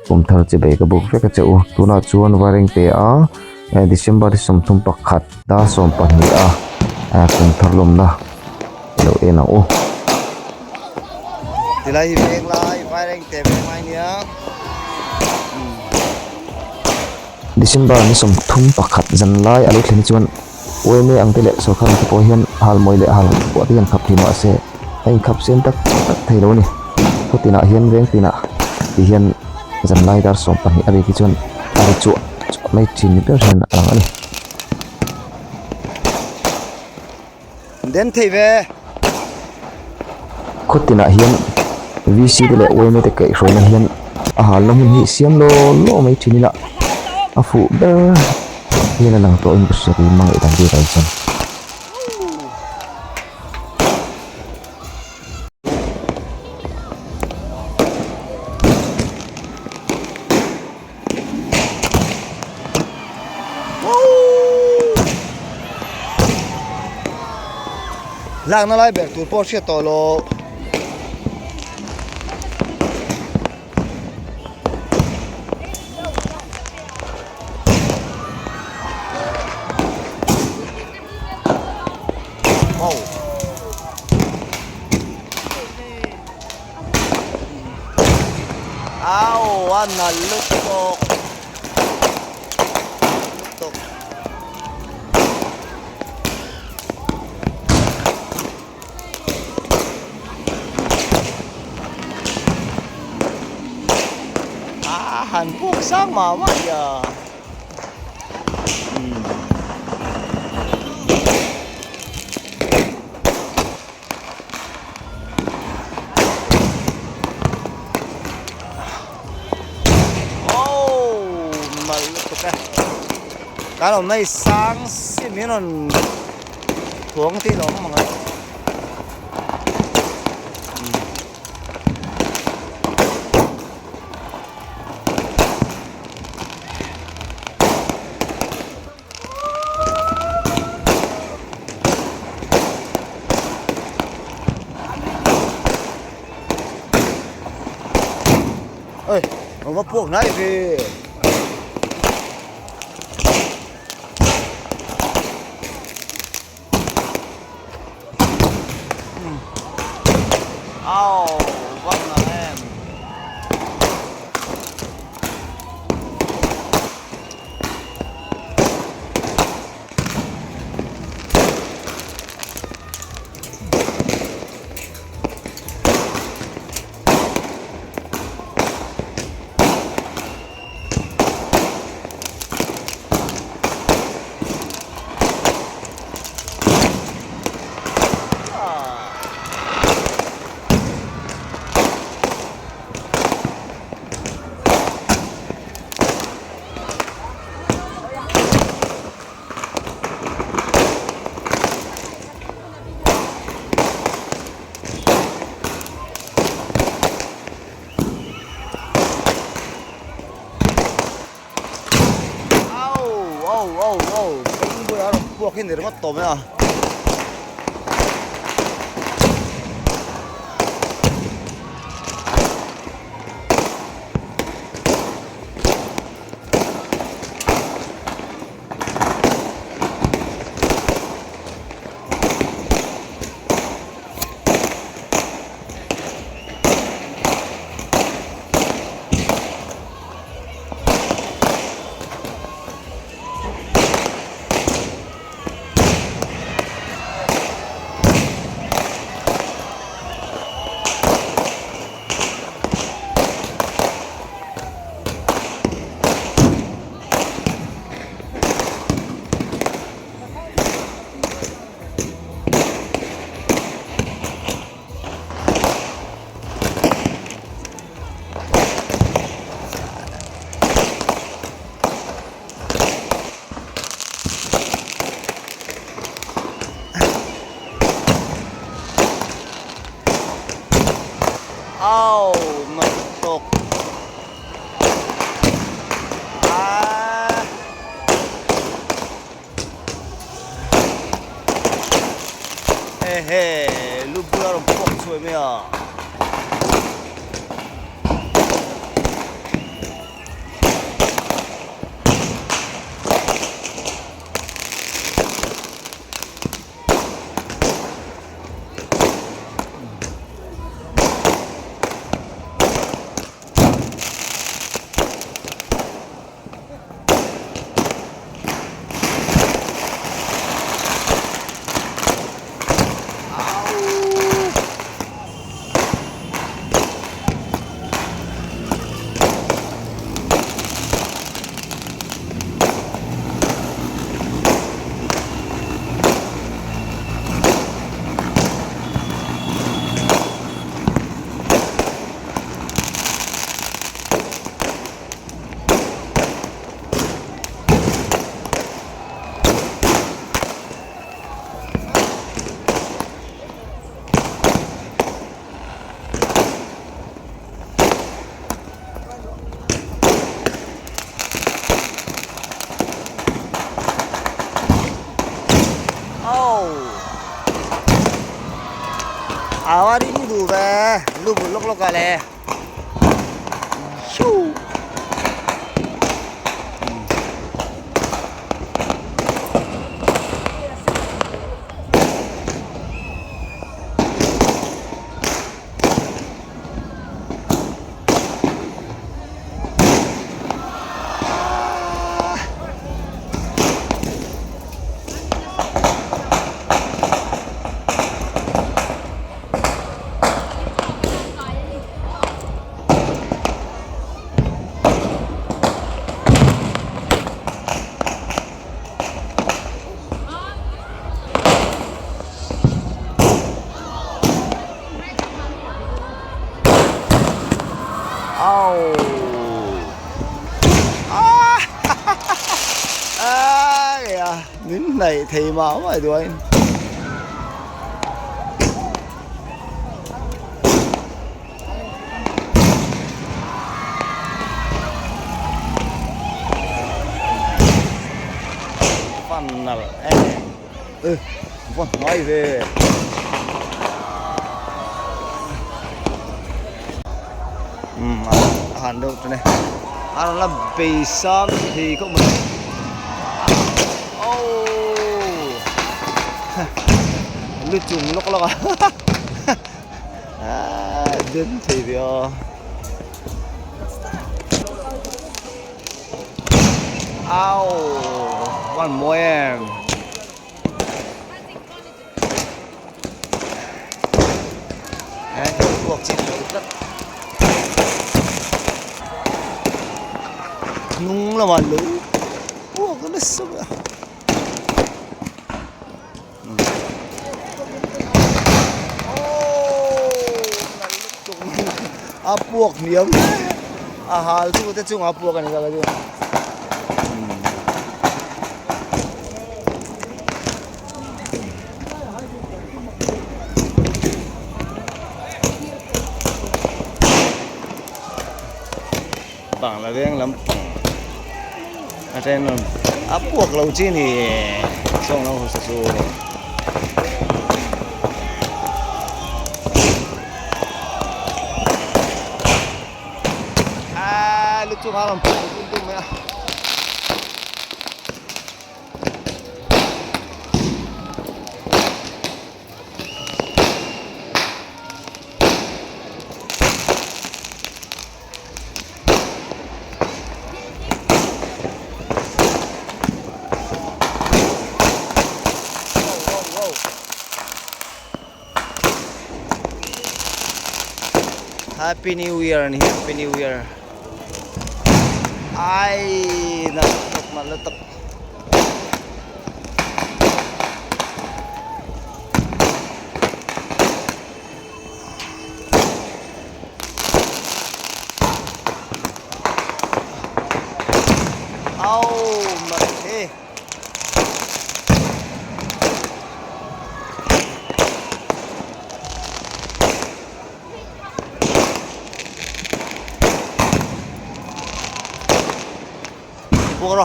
Kum thar chi bei ka buk vek a che u. Tunah chuan Vairengte a December ni 31 dar 12 a kum thar lawmna lo en ang u. Tilai hi veng lai Vairengte veng lai nia. December ni 31 zan lai a lo thlen hi chuan UMA ang te leh sorkar ang te pawh hian hal mawi leh hal puah te hian khap thei mahse a inkhap sen tak tak thei lo a ni. Khaw tinah hian veng tinah ti hian zan lai dar 12 a rik hi chuan a ri chuah chuah mai thin ni ber hian a lang a ni. Den thei ve. Khaw tinah hian VC te leh UMA te kaihhruaina hian a halna hmun hi siam law law mai thin ila a fuh ber hian a lang tawh in ka hria tih hmangaih dan bik ah hi chuan. Lakna lai ber tur pawh hriat tawh lo. Au a nal lutuk lutuk a han puk sang mah mah ya. Kan awmna hi sang sim hian rawn thuang tih lo awm ang a. Ơi, nó có buộc này thì Au, vâng là em. Au au au au beng bulah a rawn puak hi a ni ringawt tawh mai a. Au matuk ah hehe lu bula rawn puak chhuai mai a. ve lu bul lawk lawk ah le Shoo. Au. Ah! Ah, kìa, min hnaih thei mah mai duain. Fan nalh em ê va hnai ve umm a han deuh tawh e a rawn la bei sang thei khawp mai aww lu chung lawk lawk a. Ah, den thei ve aw. Au, van mawi em. Eh, ruak chin lo tlat. Hnung lamah lo puak nasa mai a. A puak hniam a hal tu te chungah a puak a ni kha chu. Bangla veng lampang a then a puak lo chi ni sawng lo hausa chu. Aa lu chung a rawn puak tum tum mai a. Happy New Year ani Happy New Year ai na tak na tak Au mật thế. Buộc rồi.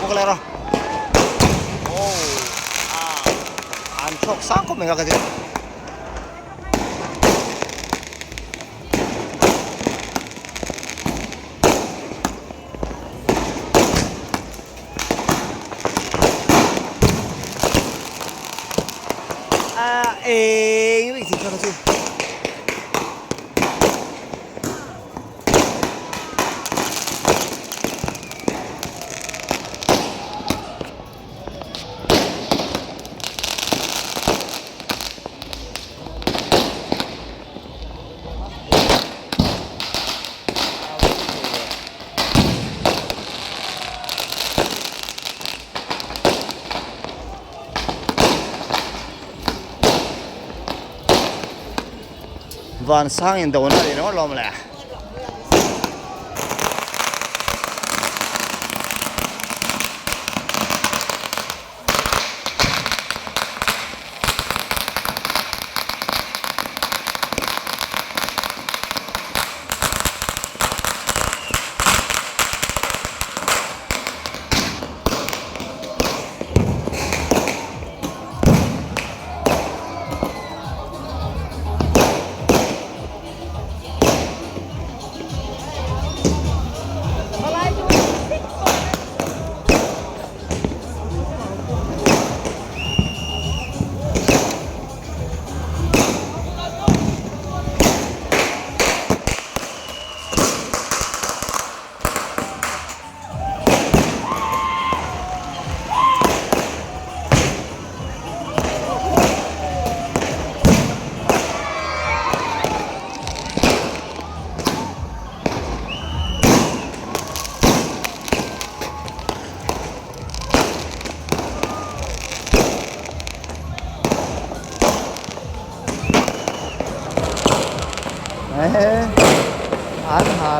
Buộc lại rồi. Oh, à, ăn chọc sáng của mình là cái gì? À, ê, cái gì cho nó chứ? Van sang in do na ni ringawt lawm le.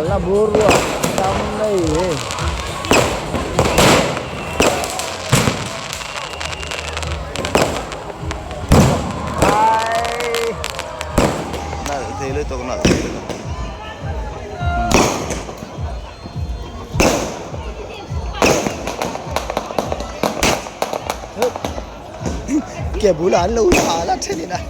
Halna bur ruak tam mai hei. Ai nalh thei lutuk nalh thei lutuk. Ke bulah an lo thah la thenin a.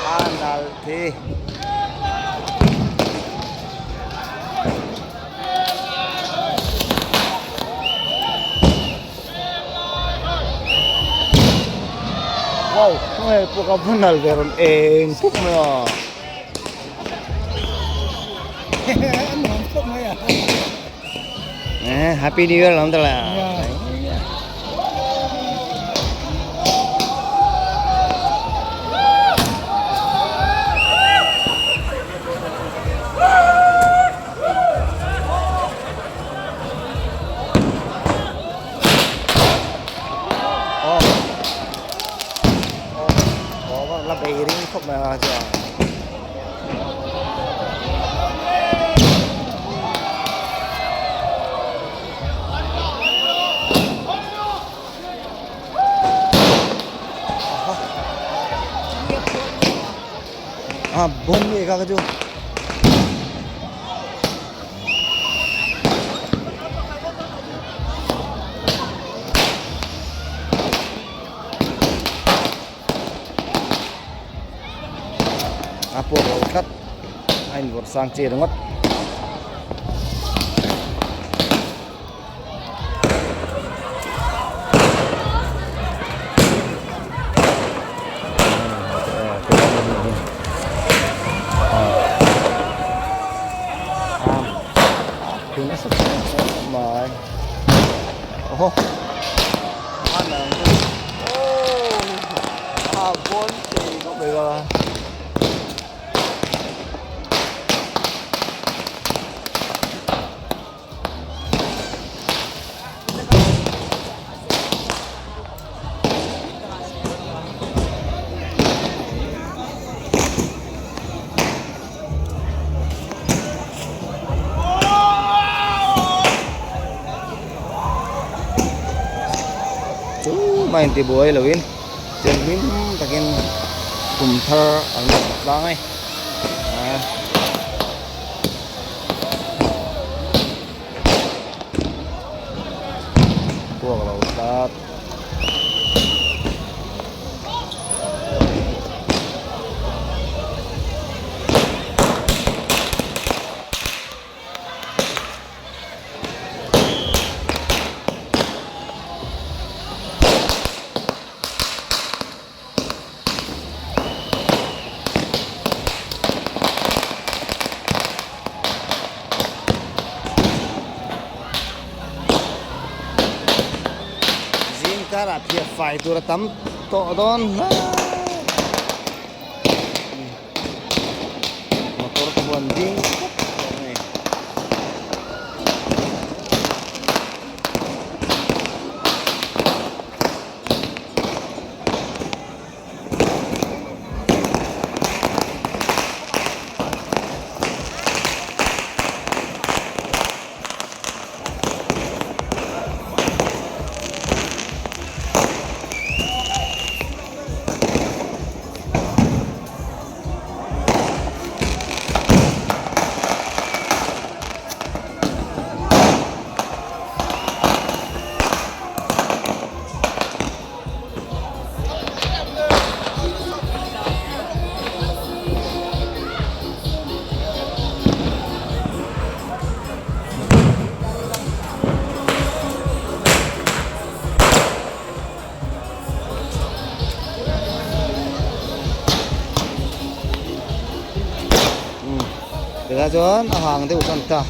A nalh thi. Wow, hei pawh ka va nalh ve rawn eng puk mai a. Happy New Year lam tala. Oh. Oh, la bei ring khawp mai a chuan. A bon nge kha kha chu. A pawh ro tlat a invawrh sang chi ringawt. Tumah in tibuai loin chuan hlim takin kum thar an lo tlang a ni. Puak lo tlat. Zing karah phiah fai tur a tam tawh dawn hle. Motor te pawh an ding khawp tawh a ni. Tikah chuan a hang deuh tan ta.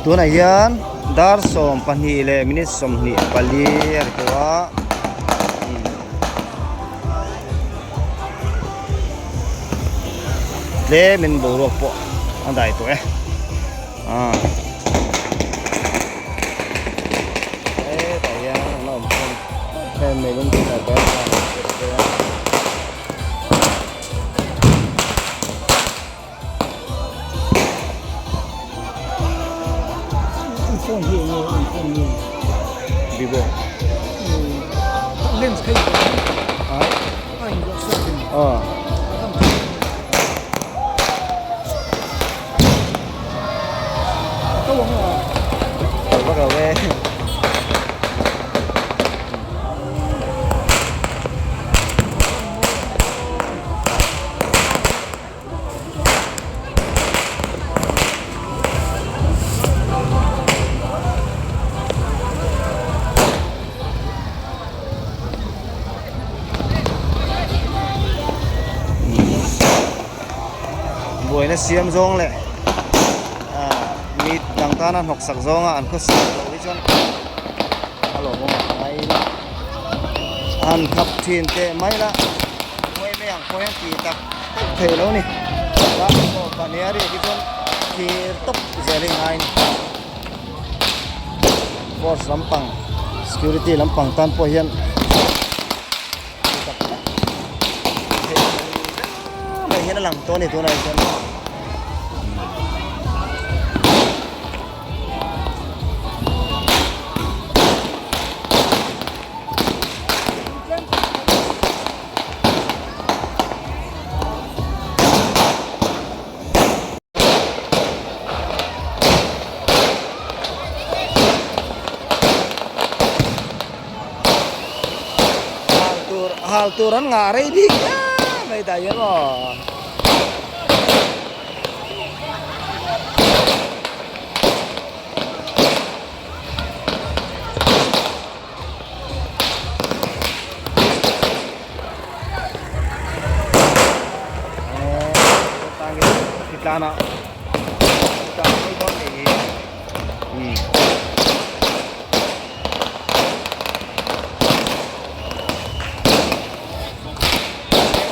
Tunah hian dar 12 leh minute 24 a ri tawh a. Tlemin boruak pawh a dai tawh e. Hetah hian an awm khawm heng meilum te lah te a. Vivo. Lens kha Ờ. Bắt đầu nghe. Buaina siam zawng leh mi dang tana hnawk sak zawnga an khawsak loh hi chuan a lawmawm a ngai ila an khap thin teh mai la ngawi mai ang pawh hian tih tak tak thei lo ni dar pawh pahnih a riak hi chuan thir tawp zel hi ngai a ni force lampang security lampang tan pawh hian tih tak tak thei lo mai hian a lang tawh a ni tunah hi chuan. Hal tur hal tur an ngah rei bik em mai tah hian maw.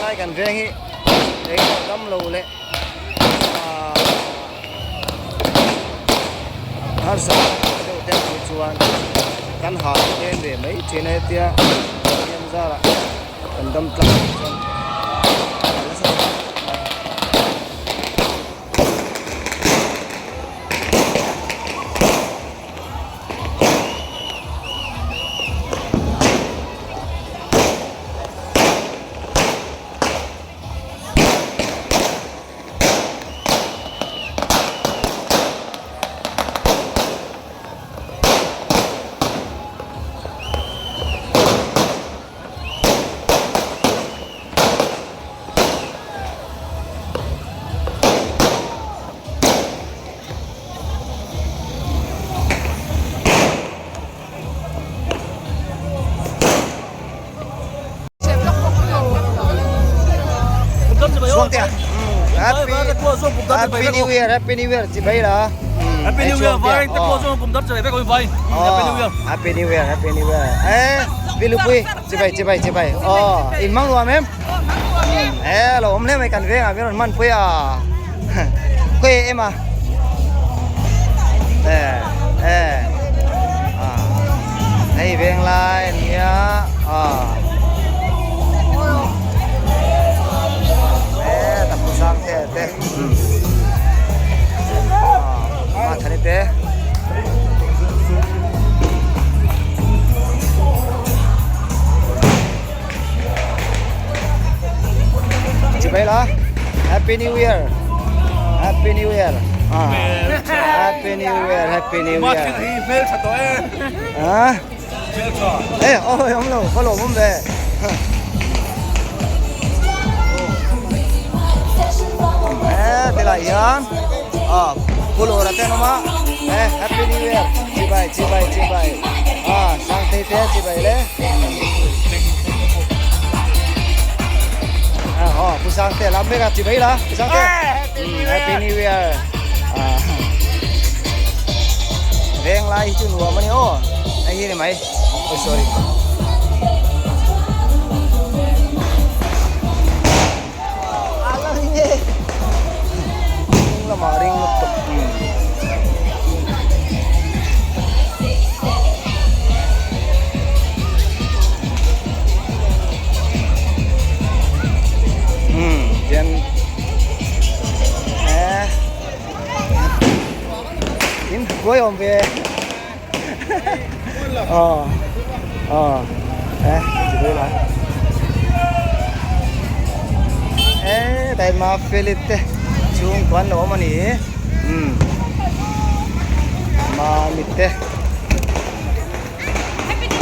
Lai kan veng hi engemaw damlo leh harsa deuh te ang hi chuan kan hah em ve mai thin a hetia Pathian zarah kan dam tlang chuan nasa tak. Happy New Year, Happy New Year, chị bay đó. Happy New Year, vai, tất cả chúng cùng đón chờ về vai. Happy New Year. Happy New Year, Happy New Year. Ê, Vilupui, chị bay, chị bay, chị bay. Ờ, in mang luôn em. Ê, là hôm nay mày cần về à, biết rồi man pui à. Quê em à. Ê, ê. À. Hei veng lai nia. À. Ê, tập sang thế thế. À, thani te. Chibai la. Happy New Year. Happy New Year. À. Happy New Year, Happy New Year. À. Ê, ôi ông lồ, có lồ không về. Ê, thế là hiền. Ờ, cô lồ là tên không á. Ê, Happy New Year. Chibai, chibai, chibai. À, sang tây thế, chibai lê. À, ờ, cô sang tây lắm với cả chibai là. Cô sang tây. Happy New Year. À. Veng lai hi chu nuam a ni aw. Hei hi ni mai. Oi sorry. A la ring e. Hnung lamah ring lutuk. Hmm, tian eh in buai awm ve ờ ờ eh chỉ đây là eh tại mà Philip te chung quan lo mà nè ừ mà mít te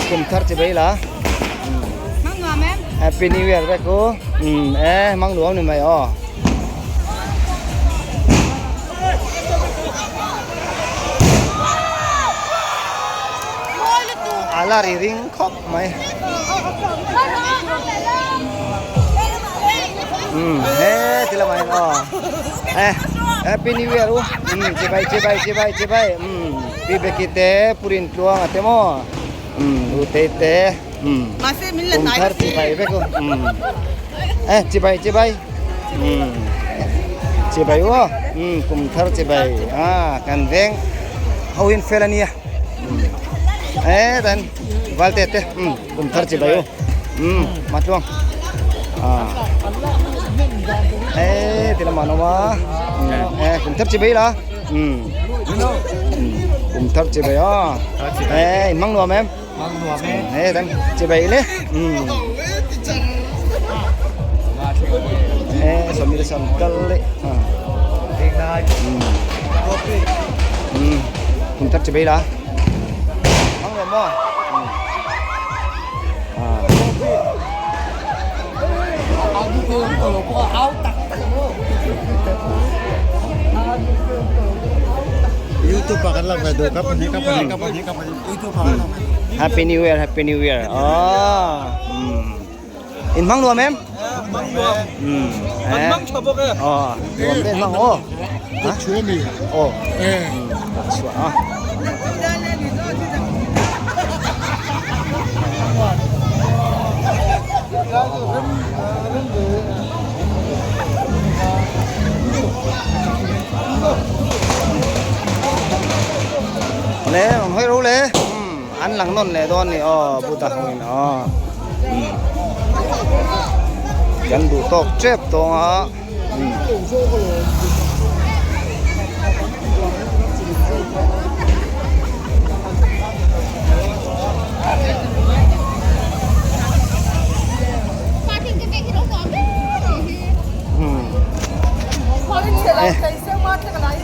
kum thar chi bai la Happy New Year vek u ừ eh mang nuam ni mai aw. A la ri ring khawp mai. Umm he ti lamah hian aw eh Happy New Year u umm chibai chibai chibai chibai umm Pi Beki te Purin Tluanga te maw umm U Tei te umm kum thar chibai vek u umm eh chibai chibai umm chibai u aw umm kum thar chibai ah kan veng ho in fel a nia eh dan valte te umm kum thar chibai u umm matluang ah eh ti lamah an awm a eh kum thar chibai la umm kum thar chibai aw eh in hmang nuam em. Hei dang chibai le. Eh sawmi te sawn kal le. Kum thar chibai la. Mang nuam maw. YouTube ah kan lang ve duh ka pahnih ka pahnih ka pahnih ka pahnih. Happy New Year Happy New Year oh in hmang nuam em hmang nuam kan hmang tha bawk e oh nuam te hmang aw ha chua mi oh chua a Le ang hawi ro le an lang nawn leh dawn a ni aw buta ho in aw kan duh tawk tep tawng a.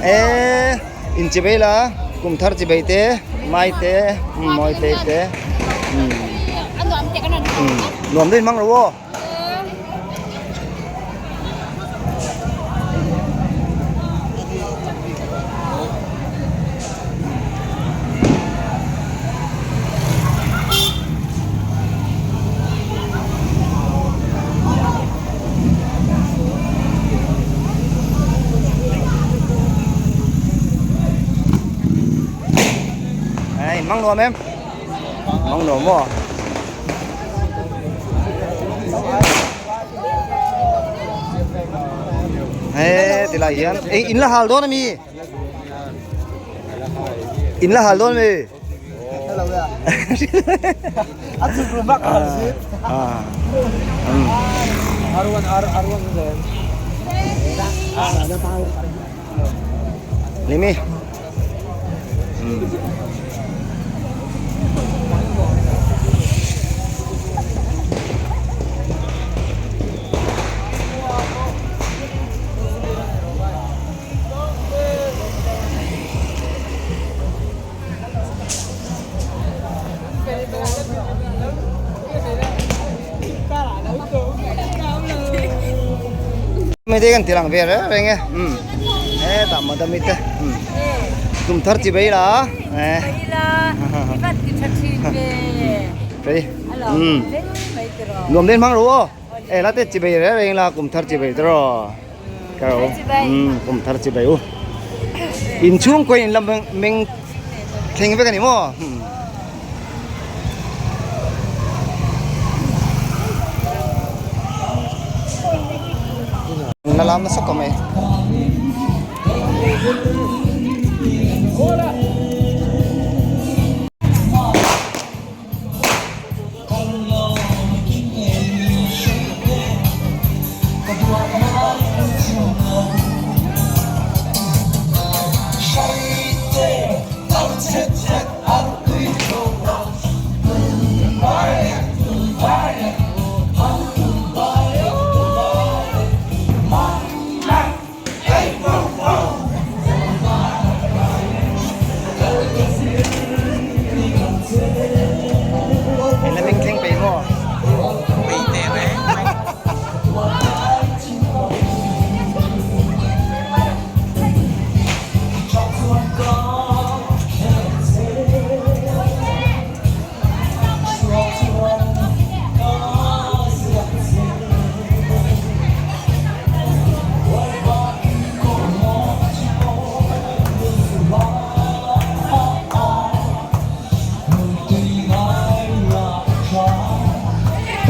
Eh in chibei la kum thar chibei te mai te mawi te te nuam daih mang lo aw. Đây, măng nuam em măng nuam maw he tilai hian ei in la hal dawn ami in la hal dawn ami Limi. Mai te kan ti lang ve reng reng e um hetah madam-i te um tum thar chi bai la eh um nuam den hmang ro aw eh la te chi bai reng reng la kum thar chi bai tawh ka ro um kum thar chi bai u inchhung kaw in la meng. Thleng vek a ni maw? Na lam nasa khawp mai. Eng la thleng peih maw? Peih teh reng mai.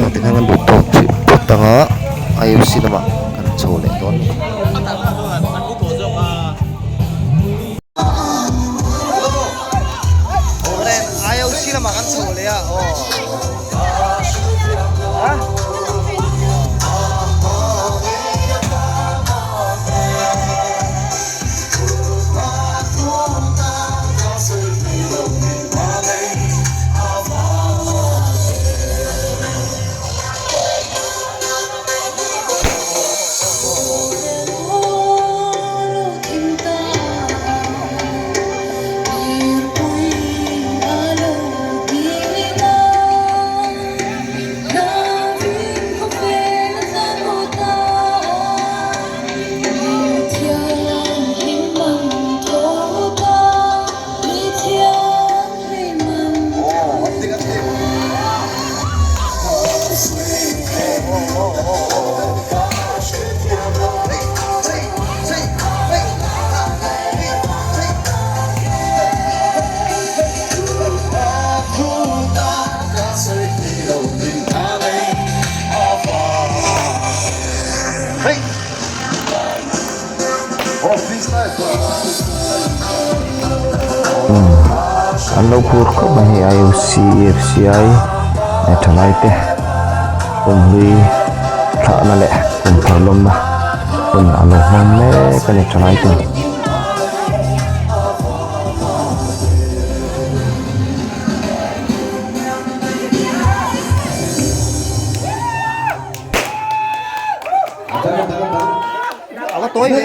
Tikhan kan duh tawk tih phawt ang a IOC lamah kan chho leh dawn a ni. IOC lamah kan chho leh a aw. An lo phur khawp mai hei IOC FCI thalai te pumhlui thlahna leh pumthar lawmna hun an lo hmang mek a ni thalai ten. A va tawi ve.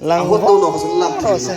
Lang vawng se.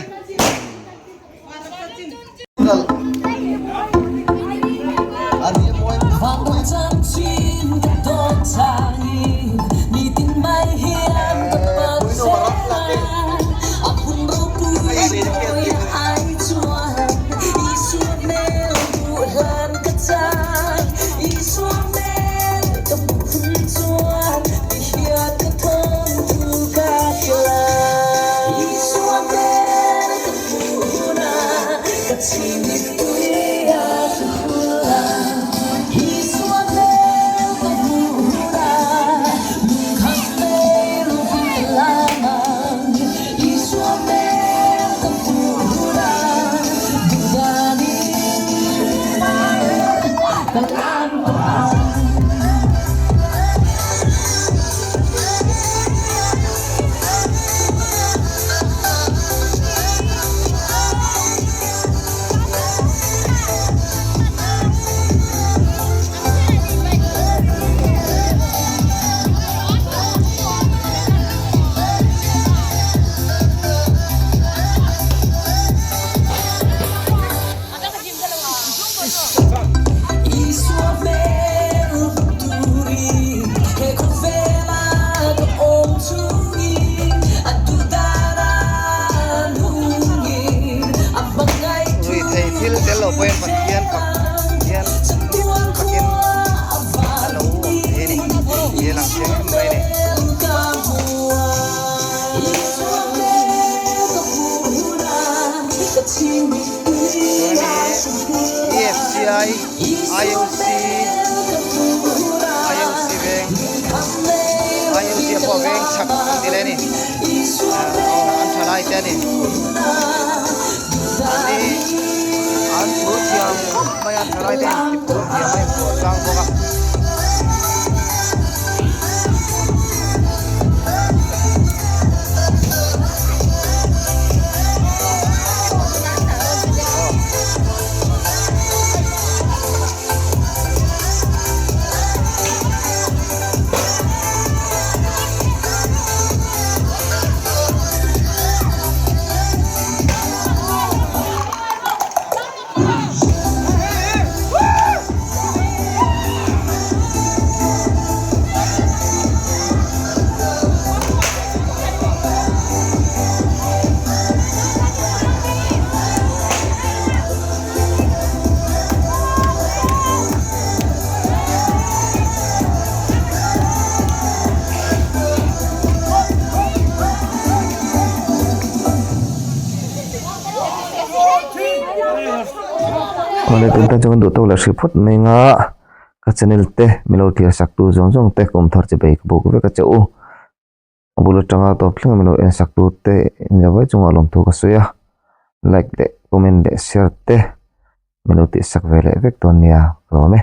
tih a lang chiang em mai a ni. Chuan hi EFCI IOC IOC veng IOC ah pawh veng chhak an ti leh a ni an tha lai te a ni an ni an phur thiam khawp mai a tha lai te an ti phur thiam a inphur tlang bawk a. Awle tun tan chuan duh tawk leh hrih phawt mai anga ka channel te milo thlir sak tu zawng zawng te kum thar chi bai ka buk vek a che u. A bul atanga tawp thleng milo en sak tur te inzavai chungah lawmthu ka sawi a like leh comment leh share te milo tih sak ve leh vek dawn nia ka lawm e.